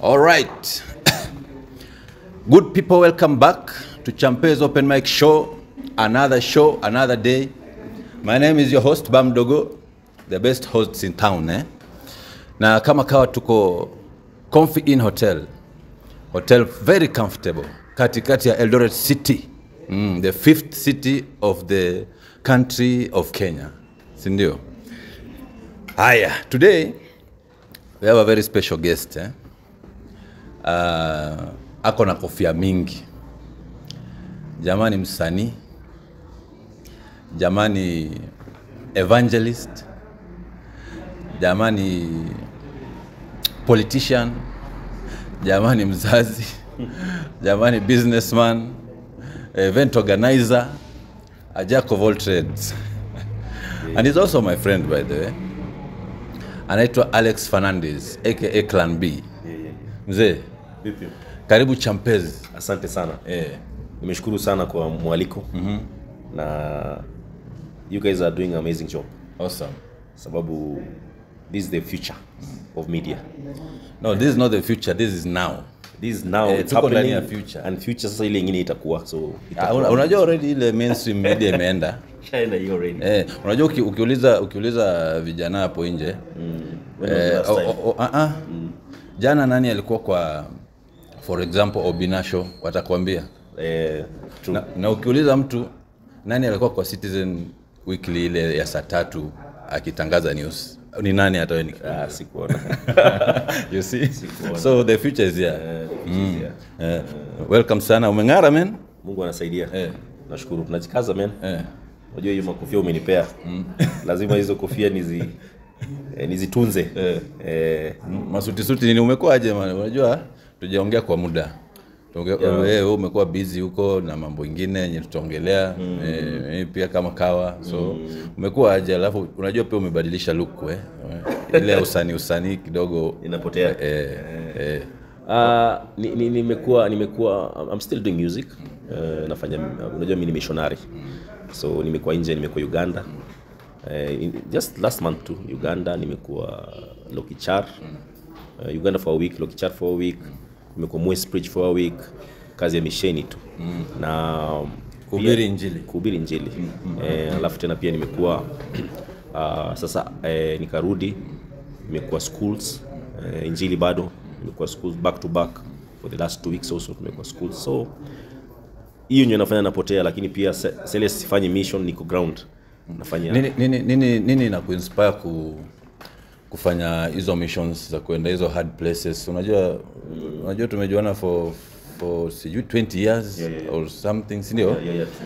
All right. Good people, welcome back to Champez Open Mic Show. Another show, another day. My name is your host, Bam Dogo, the best host in town. Eh? Na kama kawa tuko Comfy Inn Hotel. Hotel very comfortable. Katikati ya Eldoret City. The fifth city of the country of Kenya. Sindio? Haya, today we have a very special guest. Eh? Ako na kofia mingi. Jamani msanii, jamani evangelist, jamani politician, jamani mzazi, jamani businessman, event organizer, a jack of all trades. And he's also my friend, by the way. Anaitwa Alex Fernandez, aka Clan B. Yeah. Mzee, Vipi? Karibu Champez. Asante sana. Nimeshukuru sana kwa mwaliko. Na you guys are doing an amazing job. Awesome. Sababu this is the future of media. No, this is not the future, this is now. This is now, it's tuko ndani happening. Ya future. And future sasa ile nyingine itakuwa. So itakuwa. Unajua already ile mainstream media imeenda. Shaenda hiyo already. Unajua ukiuliza vijana hapo nje. When was the last time? Jana nani alikuwa kwa, for example, Obinasho, watakwambia. True. Na ukiuliza mtu nani alikuwa kwa Citizen Weekly ile ya saa 3 akitangaza news, ni nani hata wewe nikikwambia? Sikuona. You see? Sikuona. So the future is here. The future is here. Welcome sana. Umeng'ara, man. Mungu anasaidia. Nashukuru tunajikaza, man. Unajua hiyo makofia umenipea. Lazima hizo kofia nizitunze. Masuti-suti nini, umekuwa aje, man? Unajua tujaongea kwa muda. Wewe umekuwa busy huko na mambo mengine yenye tutaongelea. Mimi pia kama kawa. So umekuwa aje? Alafu unajua pia umebadilisha look, eh. Ile usanii kidogo inapotea. Nimekuwa I'm still doing music. Nafanya, unajua mimi ni missionary. So nimekuwa nje, nimekuwa Uganda. Just last month tu Uganda, nimekuwa Lokichar. Uganda for a week, Lokichar for a week. Nimekuwa Mwes Bridge for a week. Kazi ya misheni tu. Na kuhubiri Injili. Kuhubiri Injili. Alafu tena pia nimekuwa sasa nikarudi, nimekuwa schools, Injili bado, nimekuwa schools back to back for the last 2 weeks also tumekuwa schools. So hiyo ndio nafanya, napotea, lakini pia sele sifanyi mission, niko ground. Nafanya Nini inakuinspire kufanya hizo missions za kuenda hizo hard places? Unajua tumejuana for sijui 20 years or something, si ndio?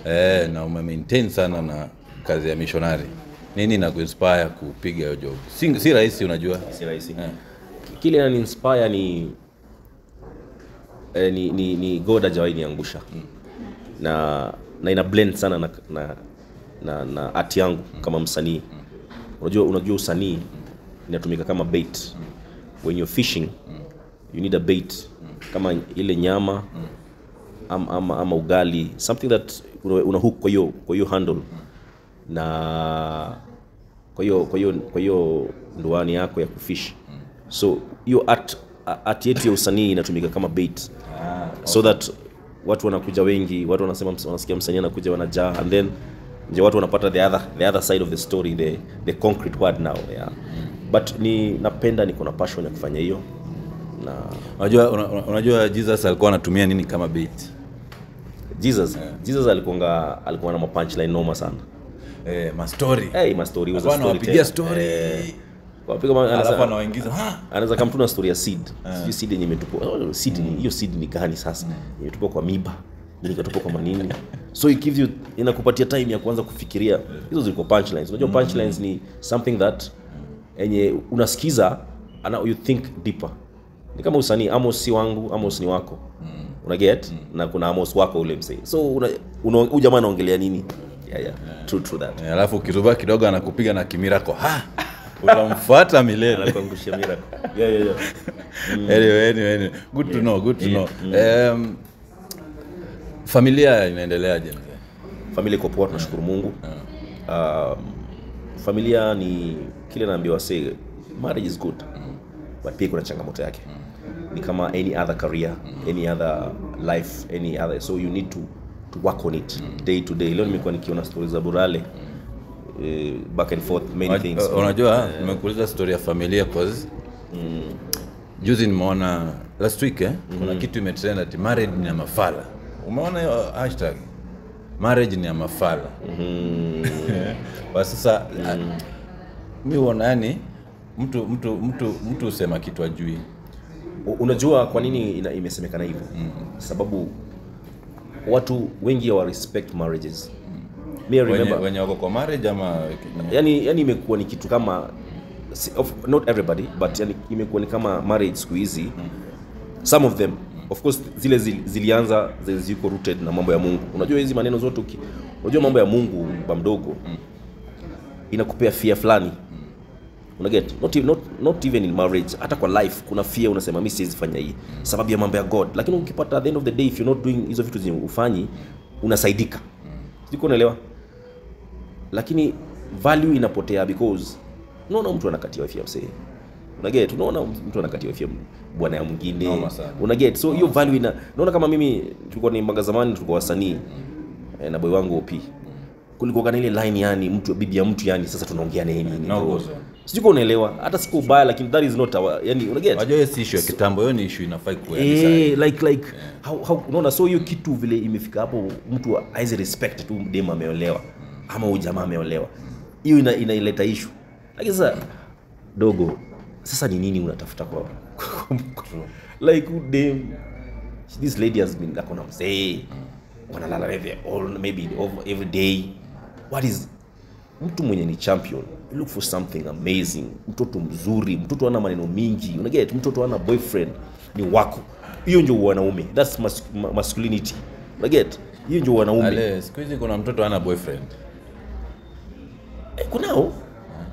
Yeah. Na ume maintain sana na kazi ya missionary. Nini inakuinspire kupiga hiyo job? Si rahisi, unajua. Si rahisi. Kile inani-inspire ni God hajawahi niangusha. Na ina blend sana na art yangu kama msanii. Unajua usanii inatumika kama bait. When you're fishing, you need a bait. Kama ile nyama ama ugali, something that una hook kwa hiyo handle. Na kwa hiyo ndoani yako ya kufish. So hiyo art yetu ya usanii inatumika kama bait. So that watu wanakuja wengi, watu wanasema, wanasikia msanii anakuja, wanajaa, and then nje watu wanapata the other side of the story, the concrete word now. Yeah. But ni napenda, niko na passion ya kufanya hiyo. Na Unajua Jesus alikuwa anatumia nini kama bait? Jesus alikuwa na punchline noma sana. Ma story. Ma story, was a story. Anawapigia story. Alafu anawaingiza. Anaweza kama tuna story ya seed. Sijui seed yenye imetupwa. Seed ni hiyo, seed ni gani sasa? Imetupwa kwa miba. Imetupwa kwa manini. So it gives you, inakupatia time ya kuanza kufikiria. Hizo zilikuwa punchlines. Unajua punchlines ni something that yenye unasikiza and you think deeper. Ni kama usanii, Amos si wangu, Amos ni wako. Una get? Na kuna Amos wako ule msee. So huyu jamaa anaongelea nini? Yeah. True that. Alafu ukiruba kidogo anakupiga na kimirako. Ha! Utamfuata milele. Anakuangushia miracle. Yeah. Anyway. Good to know, good to know. Familia inaendeleaje mzee? Familia iko poa, tunashukuru Mungu. Familia ni kile naambiwa, say marriage is good. But pia kuna changamoto yake. Ni kama any other career, any other life, any other, so you need to work on it day to day. Leo nimekuwa nikiona stories za Burale, back and forth, many things. Unajua nimekuuliza story ya familia cause juzi nimeona last week kuna kitu imetrend ati marriage ni ya mafala. Umeona hiyo hashtag? Marriage ni ya mafala. Kwa sasa mimi huona yani mtu usema kitu ajui. Unajua kwa nini imesemekana hivyo? Sababu watu wengi hawa respect marriages. Me remember wenye wako kwa marriage ama yani imekuwa ni kitu kama not everybody but yani imekuwa ni kama marriage siku hizi. Some of them of course zile zilianza ziko rooted na mambo ya Mungu. Unajua hizi maneno zote unajua mambo ya Mungu ba mdogo inakupea fear fulani. Una get not even in marriage, hata kwa life kuna fear, unasema mimi siwezi fanya hii sababu ya mambo ya God. Lakini ukipata at the end of the day if you're not doing hizo vitu zenye ufanyi unasaidika. Siko unaelewa? Lakini value inapotea because unaona mtu anakatia wife ya msee. Una get, unaona mtu anakatia wife ya bwana ya mwingine. Una get, so hiyo value ina, unaona kama mimi tulikuwa ni mbanga zamani, tulikuwa wasanii na boy wangu OP. Kulikuwa kana ile line yani mtu bibi ya mtu yani sasa tunaongea naye nini. No, sijui unaelewa, hata siku ubaya lakini that is not our, yani una get. Unajua hiyo si issue ya kitambo, hiyo ni issue inafai kuwa yani like how unaona, so hiyo kitu vile imefika hapo mtu haizi respect tu dem ameolewa ama huyu jamaa ameolewa. Hiyo inaileta issue. Lakini sasa dogo, sasa ni nini unatafuta kwa like dem, this lady has been like on mzee wanalala every all maybe every day. What is mtu mwenye ni champion, look for something amazing, mtoto mzuri, mtoto ana maneno mingi, una get, mtoto ana boyfriend ni wako. Hiyo ndio wanaume, that's masculinity. Una get, hiyo ndio wanaume. Ale siku hizi kuna mtoto ana boyfriend. Kunao.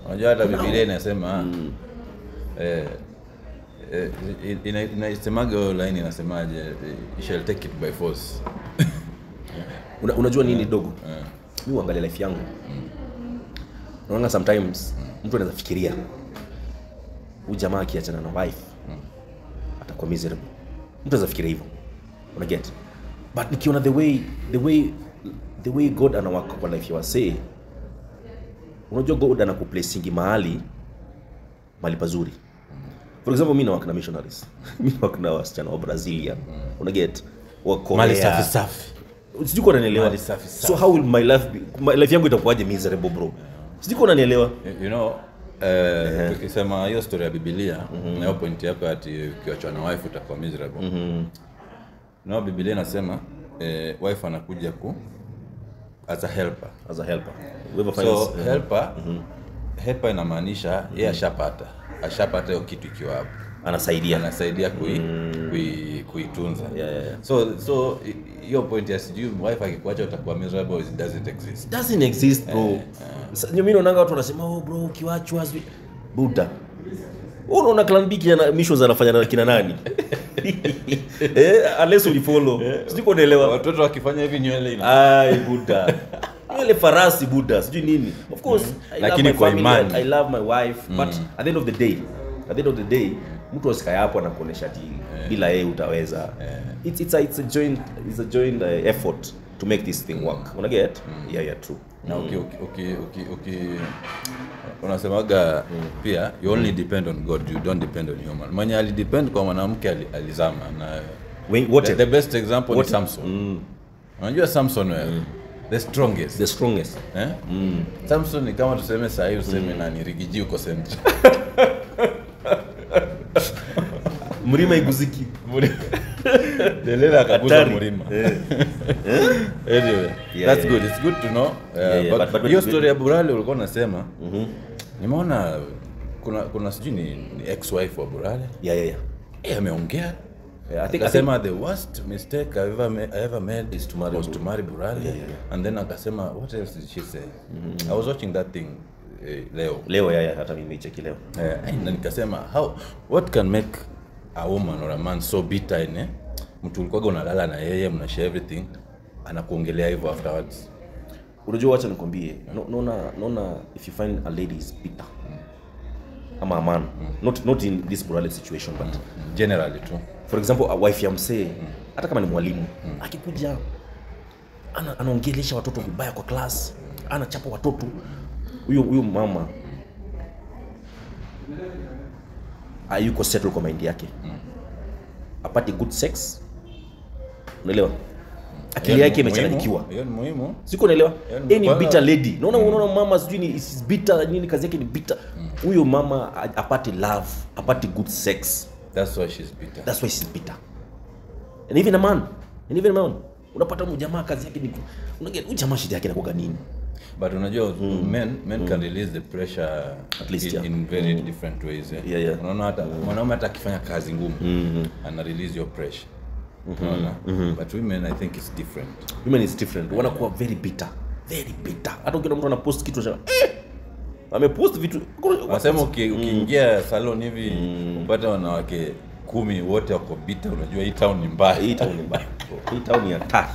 Unajua hata Biblia inasema inasemaga line inasemaje, you shall take it by force. Unajua nini dogo? Mimi huangalia life yangu. Unaona sometimes mtu anaweza fikiria huyu jamaa akiachana na wife atakuwa miserable. Mtu anaweza fikiria hivyo. Una get? But nikiona the way God anawaka kwa life ya wasee, unajua God anakuplacingi mahali pazuri. For example, mimi na work na missionaries. Mimi na work na wasichana wa Brazilian. Una get? Wa Korea. Mali safi safi. Sijui unanielewa. So how will my life be? My life yangu itakuwaje miserable bro? Sijui unanielewa. You know, tukisema hiyo story ya Biblia na hiyo point yako ati ukiachwa na wife utakuwa miserable. No, Biblia inasema wife anakuja ku as a helper. As a helper. Whoever finds so helper inamaanisha yeye ashapata hiyo kitu ikiwa hapo. Anasaidia kuitunza. Yeah. So hiyo point ya sijui wife akikuacha utakuwa miserable, it doesn't exist. Doesn't exist bro. Mimi naona watu wanasema oh bro ukiachwa Buddha. Unaona Clan B kina missions anafanya na kina nani? Unless ulifollow. Sijui unaelewa. Watoto wakifanya hivi nywele ina. Ai Buddha. Nywele farasi Buddha, sijui nini. Of course, lakini kwa imani I love my wife, but at the end of the day mtu asikae hapo anakuonesha ati bila yeye utaweza. It's a joint effort to make this thing work. Una get? Yeah, true. Na okay unasemaga pia you only depend on God, you don't depend on human. Mwenye alidepend kwa mwanamke alizama na the best example ni Samson. Unajua Samson wewe the strongest. The strongest. Samson ni kama tuseme saa hii useme nani Rigiji uko center. Mlima iguziki. Delela akaguza mlima. Anyway, that's good. It's good to know. But hiyo story ya Burale ulikuwa unasema. Nimeona kuna sijui ni ex-wife wa Burale. Yeah. Ameongea. I think akasema the worst mistake I ever made is to marry Burale. Yeah. And then akasema what else did she say? I was watching that thing leo. Leo yeah, hata mimi nimecheki leo. Na nikasema what can make a woman or a man so bitter in mtu ulikuwa unalala na yeye mna share everything anakuongelea hivyo afterwards. Unajua wacha nikwambie, naona if you find a lady is bitter. Ama a man. Not in this Burale situation, but generally too. For example, a wife ya msee, hata kama ni mwalimu, akikuja anaongelesha watoto vibaya kwa class, anachapa watoto. Huyo mama hayuko settle kwa mind yake. Apate good sex. Unaelewa? Akili yake imechanganyikiwa. Hiyo ni muhimu. Siko unaelewa? Any bitter lady. Unaona mama sijui ni is bitter nini, kazi yake ni bitter. Huyo mama apate love, apate good sex. That's why she's bitter. That's why she's bitter. And even a man. Unapata mjamaa kazi yake ni unaget huyu jamaa shida yake inakuwa nini? But unajua men can release the pressure at least in very different ways. Yeah. Unaona hata mwanaume hata akifanya kazi ngumu ana release your pressure. But women, I think it's different. Women is different. Wanakuwa very bitter. Very bitter. Hata ukiona mtu anapost kitu anasema amepost vitu. Wanasema ukiingia salon hivi upate wanawake 10 wote wako bitter, unajua hii town ni mbaya. Hii town ni mbaya. Hii town ni hatari.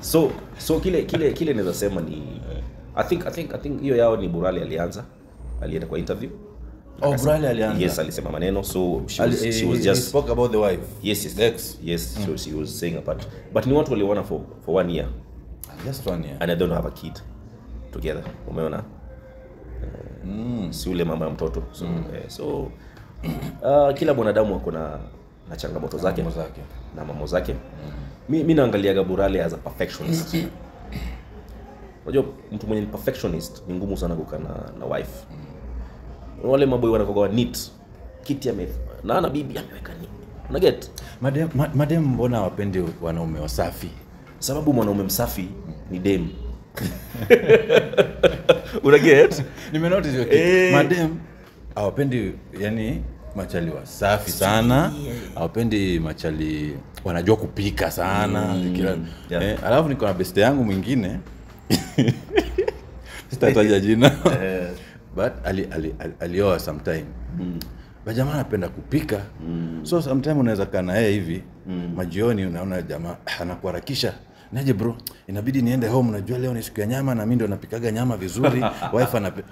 So kile naweza sema ni I think hiyo yao ni Burale alianza. Alienda kwa interview. Oh, Burale alianza. Yes, alisema maneno. So she was just he spoke about the wife. Yes. Ex. Yes, so she was saying about, but ni watu waliona for 1 year. Just 1 year. And I don't have a kid together. Umeona? Si ule mama ya mtoto. So kila mwanadamu ako na changamoto zake na mambo zake. Mimi naangaliaga Burale as a perfectionist. Unajua mtu mwenye ni perfectionist ni ngumu sana kukaa na wife. Wale maboy wanakuwa neat. Kiti ame na bibi ameweka nini? Una get? Madem mbona hawapendi wanaume wasafi? Sababu mwanaume msafi ni dem. Una get? Nimenotice hiyo kitu. Madem hawapendi yani machali wasafi sana, hawapendi machali wanajua kupika sana. Kila alafu niko na best yangu mwingine. Sitataja jina. But alioa sometime. Ba jamaa anapenda kupika. So sometime unaweza kaa na yeye hivi, majioni unaona jamaa anakuharakisha. Naje bro, inabidi niende home, unajua leo ni siku ya nyama na mimi ndo napikaga nyama vizuri. Wife anapika.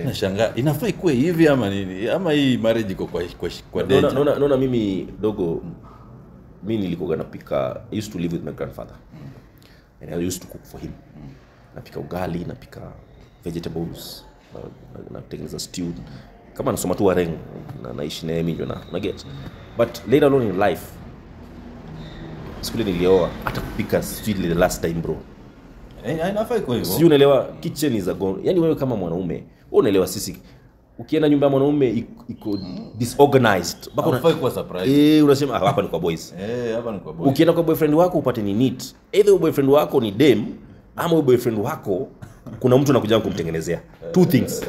Nashangaa, inafaa ikuwe hivi ama nini? Ama hii marriage iko kwa danger. Naona mimi dogo, mimi nilikuwa napika. I used to live with my grandfather. And I used to cook for him. Napika ugali, napika vegetables, natengeneza stew. Kama nasoma tu wareng na naishi na mimi ndio na get. But later on in life, siku ile nilioa hata kupika sijui the last time bro. Inafaa iko hivyo. Sijui unaelewa, kitchen is a gone. Yaani wewe kama mwanaume, wewe unaelewa sisi ukienda nyumba ya mwanaume iko disorganized. Mpaka unafai kuwa surprise. Unasema hapa ni kwa boys. Hapa ni kwa boys. Ukienda kwa boyfriend wako upate ni neat. Either boyfriend wako ni dem ama boyfriend wako kuna mtu anakuja kumtengenezea. Two things.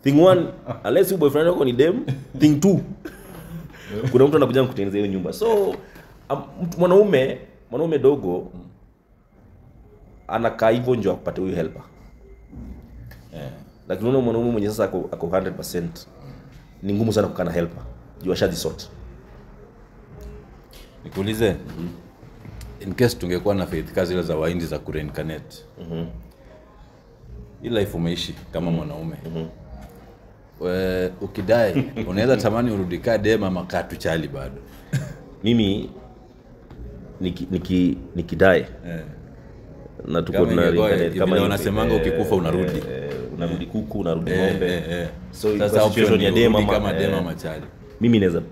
Thing one, unless your boyfriend wako ni dem. Thing two, kuna mtu anakuja kutengenezea hiyo nyumba. So mwanaume dogo anakaa hivyo ndio akupate huyo helper. Lakini unaona mwanaume mwenye sasa ako 100% ni ngumu sana kukaa na helper. Juu ashajisort. Nikuulize, in case tungekuwa na faith kazi za Wahindi za kureincarnate. Hii life umeishi kama mwanaume. Ukidai unaweza tamani urudi kaa dem ama kaa tu chali bado. Mimi nikidai na tuko na reincarnate kama wanasemanga ukikufa unarudi. Unarudi kuku, unarudi ng'ombe. So sasa option ya dem ama kama dem ama chali.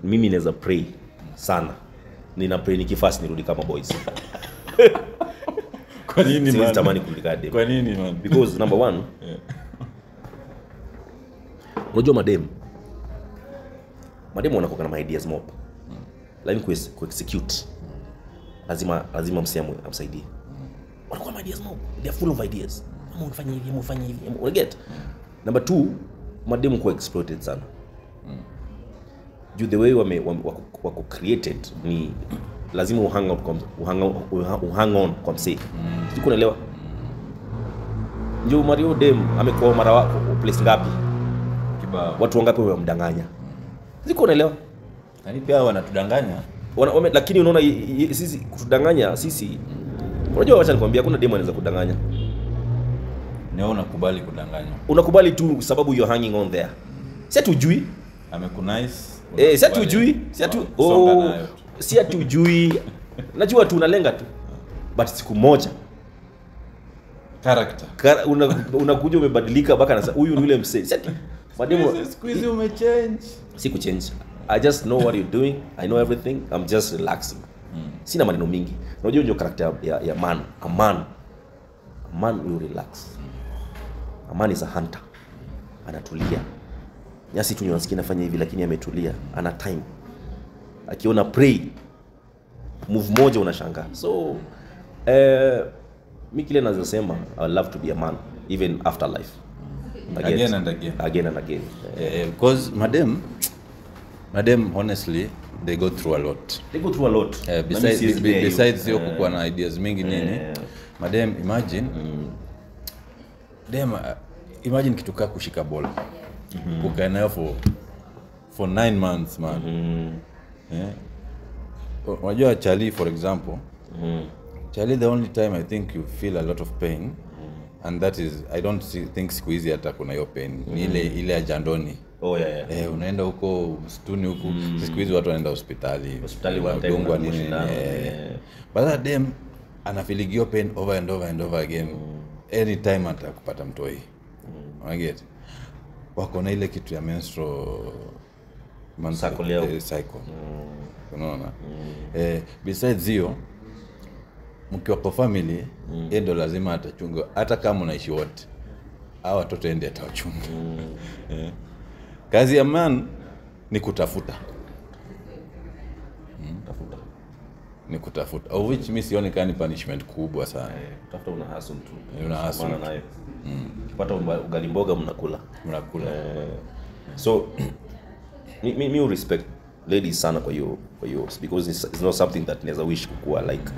Mimi naweza pray sana. Nina pray nikifast nirudi kama boys. Kwa nini man? Siwezi tamani kurudi kama dem. Kwa nini man? Because number one, unajua madem wanakuwa na ideas mob. Lakini ku execute lazima msemo amsaidie. Wanakuwa na ideas mob. They are full of ideas. Ama unafanya hivi, ama ufanye hivi. You get? Number two, madem kuwa exploited sana. Juu the way wako created ni lazima uhang on kwa msee. Siko unaelewa? Ndio Mario dem amekuwa mara wako place ngapi? Kibao. Watu wangapi wamemdanganya? Siko unaelewa? Yaani pia wanatudanganya. Lakini unaona sisi kutudanganya sisi. Unajua wacha nikwambia hakuna dem anaweza kudanganya. Ni wewe unakubali kudanganywa. Unakubali tu sababu you're hanging on there. Si ati ujui. Amekunice. Si ati ujui, si ati si ati ujui. Najua tu unalenga tu. But siku moja character. Unakuja umebadilika mpaka na huyu ni yule msee. Si ati mademu siku hizi umechange. Siku change. I just know what you're doing. I know everything. I'm just relaxing. Sina maneno mingi. Unajua ndio character ya man. A man. A man will relax. A man is a hunter. Anatulia. Nyasi tu nasikia nafanya hivi lakini ametulia. Ana time. Akiona prey move moja unashangaa. So mimi kile naweza sema I love to be a man even after life. Again and again. Again and again. Because madam honestly they go through a lot. They go through a lot. Besides hiyo kukuwa na ideas mingi nini. Madam imagine imagine kitu kama kushika bola. Ukae nayo for 9 months man. Unajua Charlie for example. Charlie, the only time I think you feel a lot of pain and that is I don't think siku hizi hata kuna hiyo pain. Ni ile ajandoni. Oh yeah, yeah. Unaenda huko msituni huko. Siku hizi watu wanaenda hospitali. Hospitali wanadungwa nini. But that dem ana feel hiyo pain over and over and over again. Anytime atakupata mtoi. Unaget? Wako na ile kitu ya menstrual cycle yao. Cycle. Unaona? Besides hiyo mkiwa kwa family yeye ndo lazima atachunga hata kama unaishi wote. Hao watoto ende atawachunga. Kazi ya man ni kutafuta. Tafuta. Ni kutafuta. Of which mimi sioni kama ni punishment kubwa sana. Kutafuta una hustle tu. Una hustle nayo. Ukipata ugali mboga mnakula. Mnakula. So mi respect ladies sana kwa hiyo because it's not something that naweza wish kukua like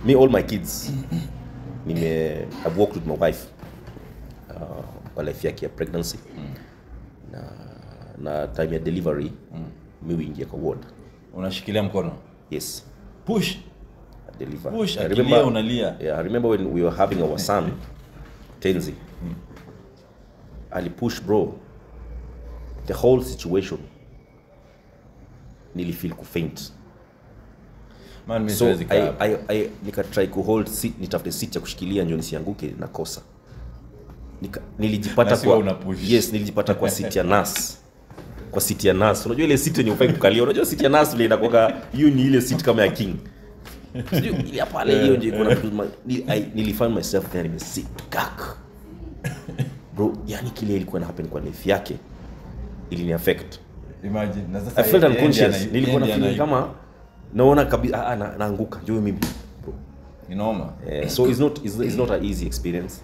me all my kids I've worked with my wife kwa life yake ya pregnancy. Na time ya delivery mi huingia kwa ward. Unashikilia mkono? Yes. Push. Deliver. Push. I remember unalia. Yeah, I remember when we were having our son Tenzi. Ali push bro. The whole situation nilifeel ku faint. Man, mimi so I nika try ku hold seat, nitafute seat ya kushikilia ndio nisianguke na kosa. Nilijipata kwa yes, nilijipata kwa seat ya nurse. Kwa seat ya nurse. Unajua ile seat yenye hufai kukalia. Unajua seat ya nurse ile inakuwa hiyo ni ile seat kama ya king. Sijui ile pale hiyo ndio iko na nilifind myself there in sit kak. Bro, yani kile ilikuwa na happen kwa life yake ilini affect. Imagine. Na sasa I felt unconscious. Nilikuwa na feeling kama naona kabisa naanguka njoo mimi. Bro. Inoma. So it's not an easy experience.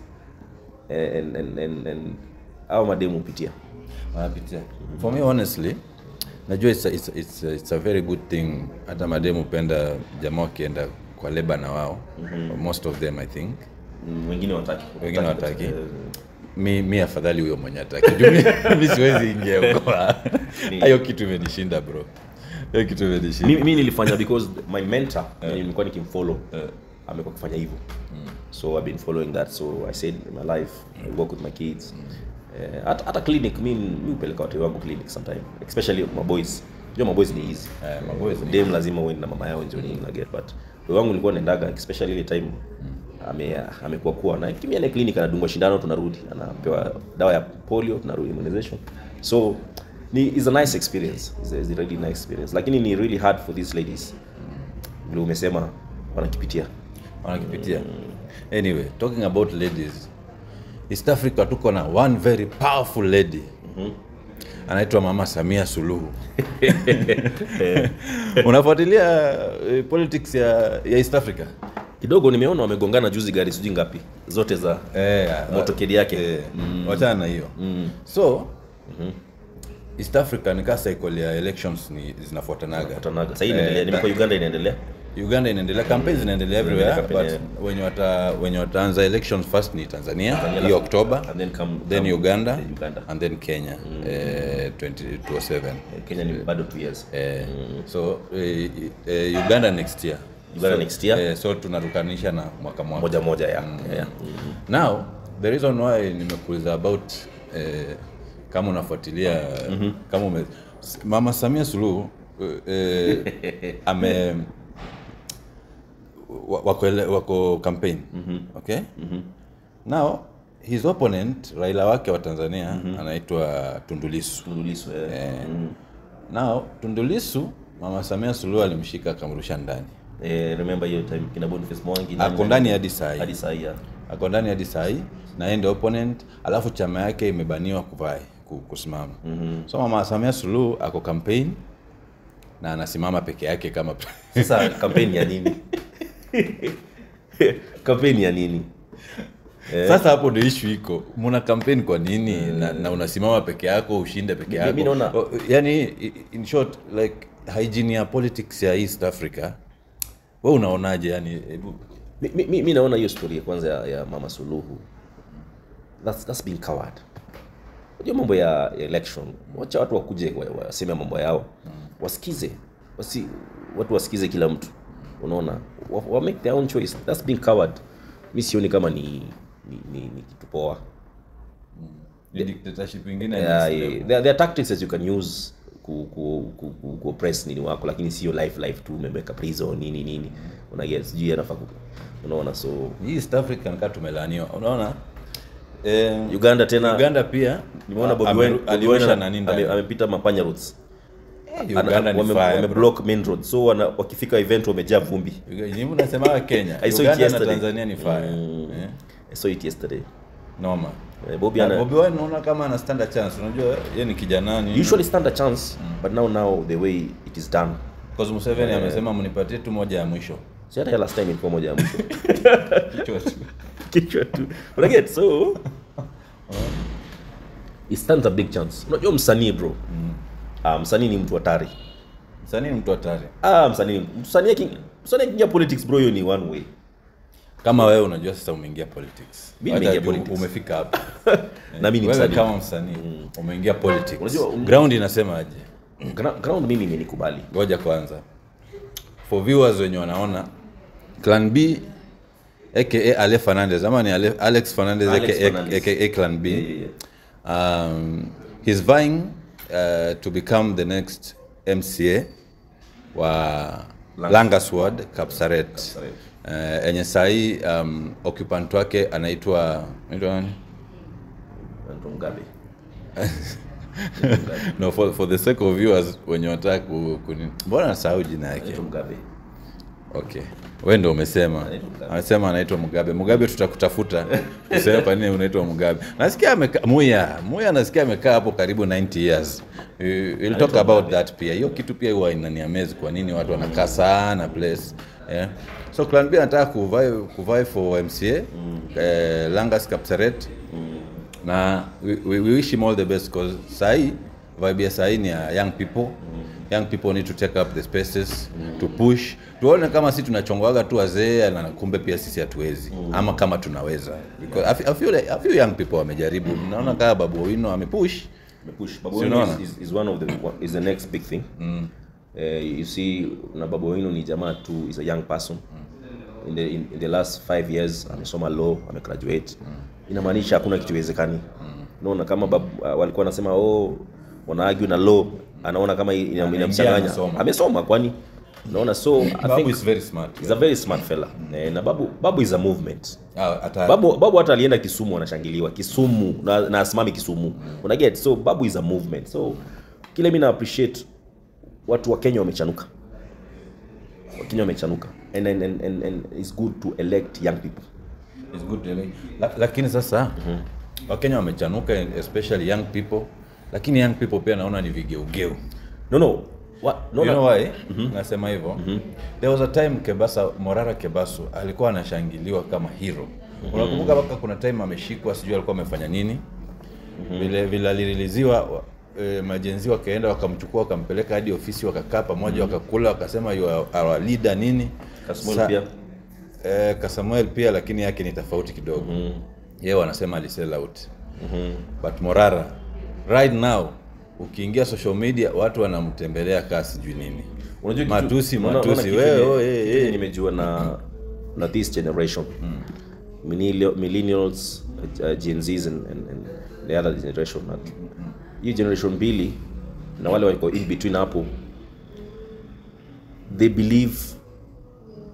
And au mademu hupitia. Wanapitia. For me honestly, najua it's a very good thing hata mademu penda jamaa wakienda kwa leba na wao. Most of them I think. Wengine wataki. Wengine wataki. Mi afadhali huyo mwenye hataki. Mimi siwezi ingia huko. Hayo kitu imenishinda bro. Hiyo kitu imenishinda. Mimi nilifanya because my mentor nilikuwa nikimfollow. Amekuwa akifanya hivyo. So I've been following that. So I said in my life I work with my kids. At a clinic mimi hupeleka watu wangu clinic sometime, especially my boys. Unajua my boys ni easy. My boys ni dem lazima uende na mama yao ndio nini na get, but wangu nilikuwa naendaga especially ile time amekuwa kuwa na kimia na clinic, anadungwa shindano tunarudi, anapewa dawa ya polio tunarudi immunization. So ni is a nice experience. It's a really nice experience. Lakini ni really hard for these ladies. Vile umesema wanakipitia. Anyway, talking about ladies, East Africa tuko na one very powerful lady. Anaitwa Mama Samia Suluhu. Unafuatilia politics ya East Africa? Kidogo nimeona wamegongana juzi gari sijui ngapi zote za motorcade yake. Wachana na hiyo. So East Africa ni kama cycle ya elections ni zinafuatanaga. Sasa hii inaendelea, nimekuwa Uganda inaendelea. Uganda inaendelea, campaigns zinaendelea everywhere, but wenye wataanza elections first ni Tanzania hiyo October, and then then Uganda, and then Kenya 2027. Kenya ni bado 2 years. So Uganda next year. Uganda next year. So tunarukanisha na mwaka moja ya. Yeah. Now the reason why nimekuuliza about Kama unafuatilia kama Mama Samia Suluhu ame wako campaign. Okay? Now his opponent Raila wake wa Tanzania anaitwa Tundu Lissu. Tundu Lissu. Now Tundu Lissu Mama Samia Suluhu alimshika akamrusha ndani. Remember hiyo time kina Boniface Mwangi ako ndani hadi saa hii. Hadi saa hii. Ako ndani hadi saa hii na yeye ndio opponent, alafu chama yake imebaniwa kusimama. So Mama Samia Suluhu ako campaign na anasimama peke yake kama sasa campaign ya nini? Campaign ya nini? Sasa hapo ndio issue iko. Mna campaign kwa nini na unasimama peke yako ushinde peke yako? Yaani in short like hygiene ya politics ya East Africa. Wewe unaonaje yani? Mimi naona hiyo story ya kwanza ya Mama Suluhu. That's being coward. Unajua mambo ya election, wacha watu wakuje waseme mambo yao. Wasikize. Watu wasikize kila mtu. Unaona? Wa make their own choice. That's being coward. Mimi sioni kama ni kitu poa. Ni dictatorship nyingine. There are tactics that you can use ku oppress nini wako, lakini sio life tu umeweka prison nini. Una get sijui anafaa unaona. So East African kama tumelaaniwa unaona. Uganda tena, Uganda pia nimeona Bobi Wine aliosha nani ndani, amepita mapanya roads. Uganda ni fire, wameblock main road, so wakifika event wamejaa vumbi. Nyinyi mnasema Kenya, Uganda na Tanzania ni fire. I saw it yesterday. Noma. Bobi Wine naona kama ana stand a chance. Unajua yeye ni kijana nini? Usually stand a chance, but now the way it is done. Because Museveni amesema mnipatie tu moja ya mwisho. Si hata last time ilikuwa moja ya mwisho. Kichwa tu. Kichwa tu. But again, so it stands a big chance. Unajua msanii bro. Msanii ni mtu hatari. Msanii ni mtu hatari. Msanii akiingia politics bro, hiyo ni one way. Kama wewe unajua sasa umeingia politics. Mimi nimeingia politics. Umefika hapa. Na mimi ni msanii. Wewe kama msanii umeingia politics. Unajua ground inasema aje? Ground mimi imenikubali. Ngoja kwanza. For viewers wenye wanaona Clan B aka Ale Fernandez, ama ni Alex Fernandez aka Clan B. Yeah. He's vying to become the next MCA wa Langas Ward Kapsaret. Enye sahi occupant wake anaitwa nani? Mugabe. No, for the sake of viewers wenye wanataka mbona nasahau jina yake? Anaitwa Mugabe. Okay. Wewe ndio umesema. Anasema anaitwa Mugabe. Mugabe tutakutafuta. Useme kwa nini unaitwa Mugabe. Nasikia Muya nasikia amekaa hapo karibu 90 years. We'll talk about that pia. Hiyo kitu pia huwa inaniamaze kwa nini watu wanakaa sana place. Yeah. So Clan B anataka kuvai for MCA Langas Kapsaret. Na we wish him all the best because sahi vibe ya sahi ni ya young people. Young people need to take up the spaces to push. Tuone kama sisi tunachongoaga tu wazee na kumbe pia sisi hatuwezi ama kama tunaweza. Because a few young people wamejaribu. Naona kama Babu Owino amepush. Babu Owino is one of the is the next big thing. You see na Babu Owino ni jamaa tu, is a young person. In the last 5 years amesoma law, amegraduate. Inamaanisha hakuna kitu iwezekani. Unaona kama walikuwa wanasema wana argue na law, anaona kama inamchanganya. Amesoma kwani? Unaona, so I Babu think is very smart. He's a very smart fella. Na Babu is a movement. Babu hata alienda Kisumu anashangiliwa. Kisumu na asimami Kisumu. Una get? So Babu is a movement. So kile mimi na appreciate watu wa Kenya wamechanuka. Wakenya wamechanuka. And it's good to elect young people. It's good to elect. Lakini sasa Wakenya wamechanuka, especially young people. Lakini young people pia naona ni vigeugeu. No. What? No, you know why? Nasema hivyo. There was a time Morara Kebaso alikuwa anashangiliwa kama hero. Unakumbuka mpaka kuna time ameshikwa, sijui alikuwa amefanya nini. Vile alireleasiwa, majenzi wakaenda wakamchukua wakampeleka hadi ofisi, wakakaa pamoja, wakakula, wakasema you are our leader nini. Kasamuel pia. Kasamuel pia, lakini yake ni tofauti kidogo. Yeye wanasema ali sell out. But Morara right now ukiingia social media watu wanamtembelea kasi sijui nini. Unajua matusi wewe nimejua na this generation. Millennials, Gen Zs and the other generation. Hii generation mbili na wale wako in between hapo, they believe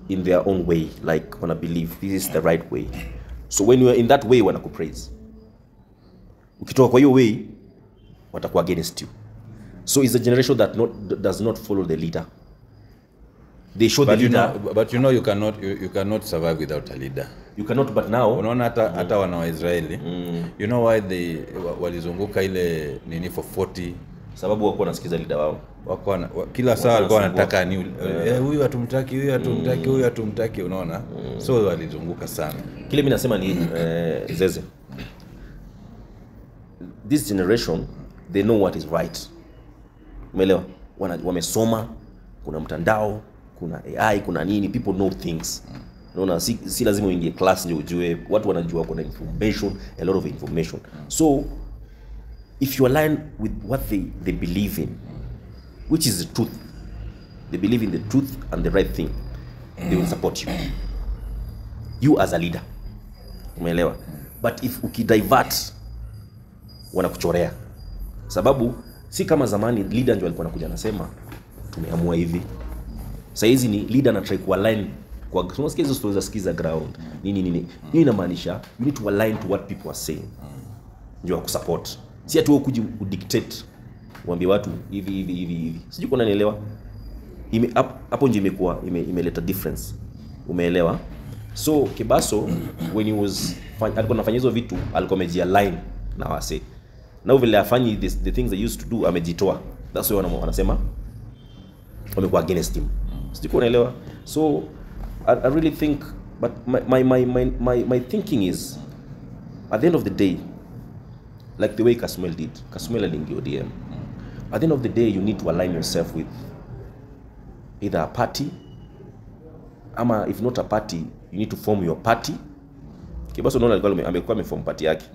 in their own way, like wana believe this is the right way. So when you are in that way, wanakupraise. Ukitoka kwa hiyo way, watakuwa against you. So it's a generation that does not follow the leader. They show But the you leader. know, but you know you cannot survive without a leader. You cannot, but now Unaona hata wana wa Israeli, you know why they walizunguka ile nini for 40? Sababu wakuwa wanasikiza leader wao. Wako kila saa walikuwa wanataka ni huyu hatumtaki, huyu hatumtaki, huyu hatumtaki, unaona? So walizunguka sana. Kile mi nasema ni zeze, this generation, they know what is right, umeelewa? Wamesoma, kuna mtandao, kuna AI, kuna nini, people know things. Unaona, si lazima uingie class ndio ujue. Watu wanajua, kuna information, a lot of information. So if you align with what they believe in, which is the truth, they believe in the truth and the right thing, they will support you, you as a leader, umeelewa? But if ukidivert, wanakuchorea, sababu si kama zamani leader ndio alikuwa anakuja anasema tumeamua hivi. Sahizi ni leader ana try kualign kwa, unasikia hizo stories za skiza ground, nini nini. Hiyo inamaanisha you need to align to what people are saying ndio wakusupport, si ati wewe ukuje udictate, uambie watu hivi hivi hivi hivi. Sijui kuna nielewa. Hapo ndio imekuwa imeleta difference, umeelewa? So Kebaso, when he was alikuwa anafanya hizo vitu, alikuwa amejialign na wase. Na vile afanyi the things they used to do, amejitoa. That's why wanasema wamekuwa against him. Sijui kama unaelewa. So I really think, but my thinking is, at the end of the day, like the way Kasmuel did, Kasmuel aliingia ODM. At the end of the day, you need to align yourself with either a party, ama if not a party, you need to form your party. Kebaso, unaona, alikuwa amekuwa ameform party yake.